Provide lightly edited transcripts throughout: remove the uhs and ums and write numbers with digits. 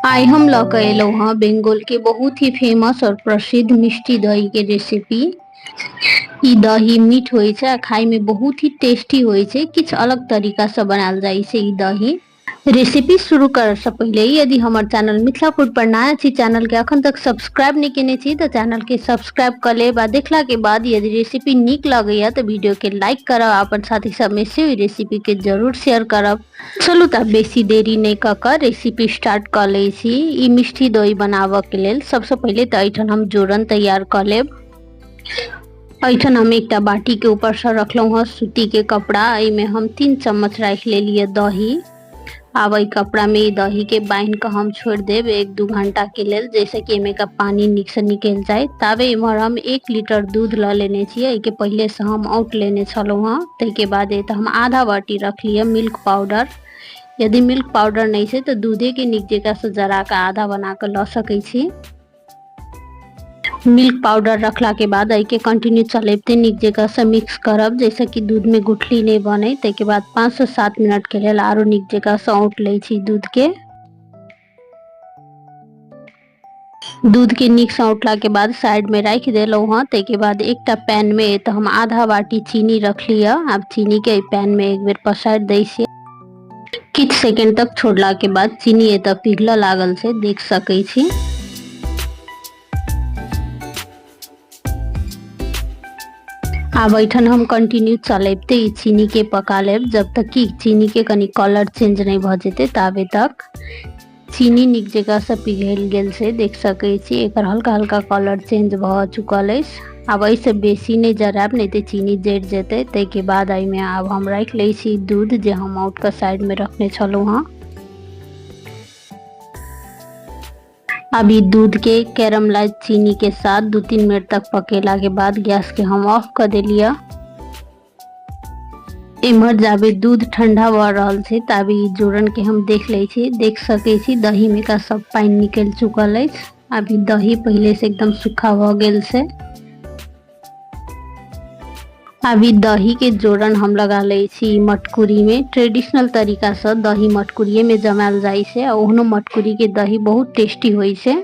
आइ हम लऽ कऽ एलहुँ हँ बेंगोल के बहुत ही फेमस और प्रसिद्ध मिष्टी दही के रेसिपी। ई दही मीठ होइ छै आ खाय में बहुत ही टेस्टी होइ छै। किछु अलग तरीका से बनायल जाइ छै ई दही। रेसिपी शुरू करऽ से पहिले यदि हमर चैनल मिथिला फूड पर नया छी, चैनल के अखन तक सब्सक्राइब नहीं केने छी तऽ चैनल के सब्सक्राइब कऽ लेब आ देखला के बाद यदि रेसिपी नीक लगैया तऽ वीडियो के लाइक करब आ अपन साथी सब में सेहो ई रेसिपी के जरूर शेयर करब। चलू तऽ बेसी देरी नहि कऽ कऽ रेसिपी स्टार्ट कऽ लै छी। ई मिष्टी दही बनाबऽ के लेल सबसँ पहिले तऽ एहिठाम हम जोरन तैयार कऽ लेब। एहिठाम हम एकटा बाटी के ऊपर से रखलहुँ हँ सूती के कपड़ा, एहिमे हम 3 चम्मच राखि लेलियै दही। आब एहि कपड़ा में ई दही के बान्हि कऽ हम छोड़ि देब 1-2 घंटा के लेल, जैसे कि एहिमे का पानी नीक से निकलि जाय। ताबे इम्हर हम 1 लीटर दूध लऽ लेने छियै, एहिके पहिले से हम औंट लेने छलहुँ हँ। ताहिके बाद एतऽ हम आधा बाटी रखलियै मिल्क पाउडर। यदि मिल्क पाउडर नहि छै तऽ दूधे के नीक जकाँ से जरा कऽ आधा बना कऽ लऽ सकै छी। मिल्क पाउडर रखला के बाद एहिके कंटिन्यू चलेबते नीक जकाँ से मिक्स करब, जैसे कि दूध में गुठली नहि बने। ताहिके बाद 5 से 7 मिनट के लेल आरो नीक जकाँ से औंट लै छी दूध के। दूध के नीक से औंटला के बाद साइड में राखि देलहुँ हँ। ताहिके बाद एकटा पैन में तऽ हम आधा बाटी चीनी रखलियै। आब चीनी के एहि पैन में एक बेर पसारि दै छियै। किछु सेकेंड तक छोड़ला के बाद चीनी एतऽ पिघलऽ लागल छै, देख सकै छी। आब एहिठाम हम कंटिन्यू चलेबते ई चीनी के पका लेब जब तक कि चीनी के कनी कलर चेंज नहीं भऽ जेतै ताबे तक। चीनी नीक जकाँ से पिघलि गेल छै, देख सकै छी एकर हल्का हल्का कलर चेंज भऽ चुकल अछि। आब एहिसँ बेसी नहि जरायब, नहि तऽ चीनी जरि जेतै। ताहिके बाद एहिमे आब हम राखि लै छी दूध जे हम औंट कऽ साइडमे रखने छलहुँ हँ। अब ई दूध के कैरमलाइज चीनी के साथ 2-3 मिनट तक पकेला के बाद गैस के हम ऑफ कऽ देलियै। इम्हर जाबे दूध ठंडा भऽ रहल छै ताबे ई जोरन के हम देख लै छी। देख सकै छी दही में का सब पानि निकलि चुकल अछि। अभी दही पहिले से एकदम सूखा भऽ गेल छै। अभी दही के जोरन हम लगा लै छी मटकुरी में। ट्रेडिशनल तरीका से दही मटकुरिये में जमायल जाइ छै आ ओहनो मटकुरी के दही बहुत टेस्टी होइ छै।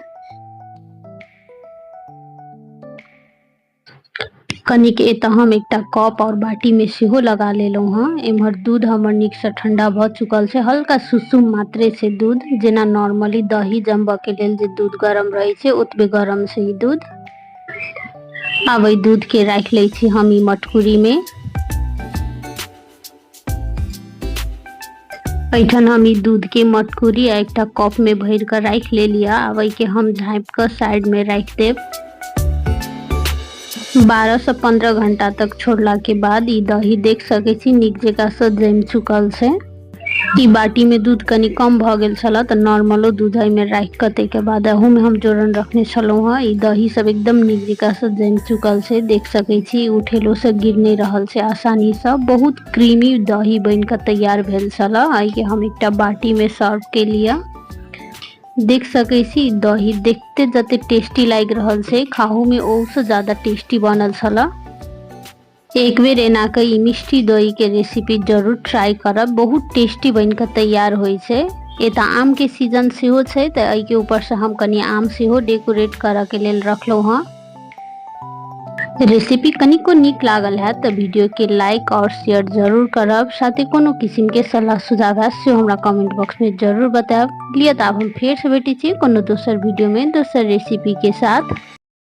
कनिक एतऽ हम एकटा कप और बाटी में सेहो लगा लेलहुँ हँ। एम्हर दूध हमर नीक से ठंडा भऽ चुकल छै, हल्का सुसुम मात्रे छै दूध, जेना नॉर्मली दही जमबऽ के लेल जे दूध गरम रहै छै ओतबे गरम छै ई दूध। आब एहि दूध के राखि लै छी हम ई मटकुरी में। एहिठाम हम ई दूध के मटकुरी आ एकटा कप में भरि कऽ राखि लेलियै। आब एहिके हम झाँपि कऽ साइड में राखि देब। 12 से 15 घंटा तक छोड़ला के बाद ई दही देख सकै छी नीक जकाँ से जमि चुकल छै। ई बाटी में दूध कनी कम भऽ गेल छल तऽ नॉर्मलो दूध एहिमे राखि कऽ ताहिके बाद अहूमे हम जोरन रखने छलहुँ हँ। ई दही सब एकदम नीक जकाँ से जमि चुकल छै, देख सकै छी उठेलो से गिर नहि रहल छै आसानीसँ। बहुत क्रीमी दही बनि कऽ तैयार भेल छल। एहिके हम एकटा बाटी में सर्व केलियै। देख सकै छी दही देखते जते टेस्टी लागि रहल छै, खाहू में ओहूसँ ज्यादा टेस्टी बनल छल। एक बेर एना कऽ ई मिष्टी दही के रेसिपी जरूर ट्राई करब, बहुत टेस्टी बनि कऽ तैयार होइ छै। एतऽ आम के सीजन सेहो छै तऽ एहिके ऊपर से हम कनि आम सेहो डेकोरेट करऽ के लेल रखलहुँ हँ। रेसिपी कनिको नीक लागल हैत तऽ वीडियो के लाइक और शेयर जरूर करब, साथे कोनो किसिम के सलाह सुझाव हैत सेहो हमरा कमेंट बॉक्स में जरूर बतायब। लिअ तऽ आब हम फेर से भेटै छी कोनो दोसर वीडियो में दोसर रेसिपी के साथ।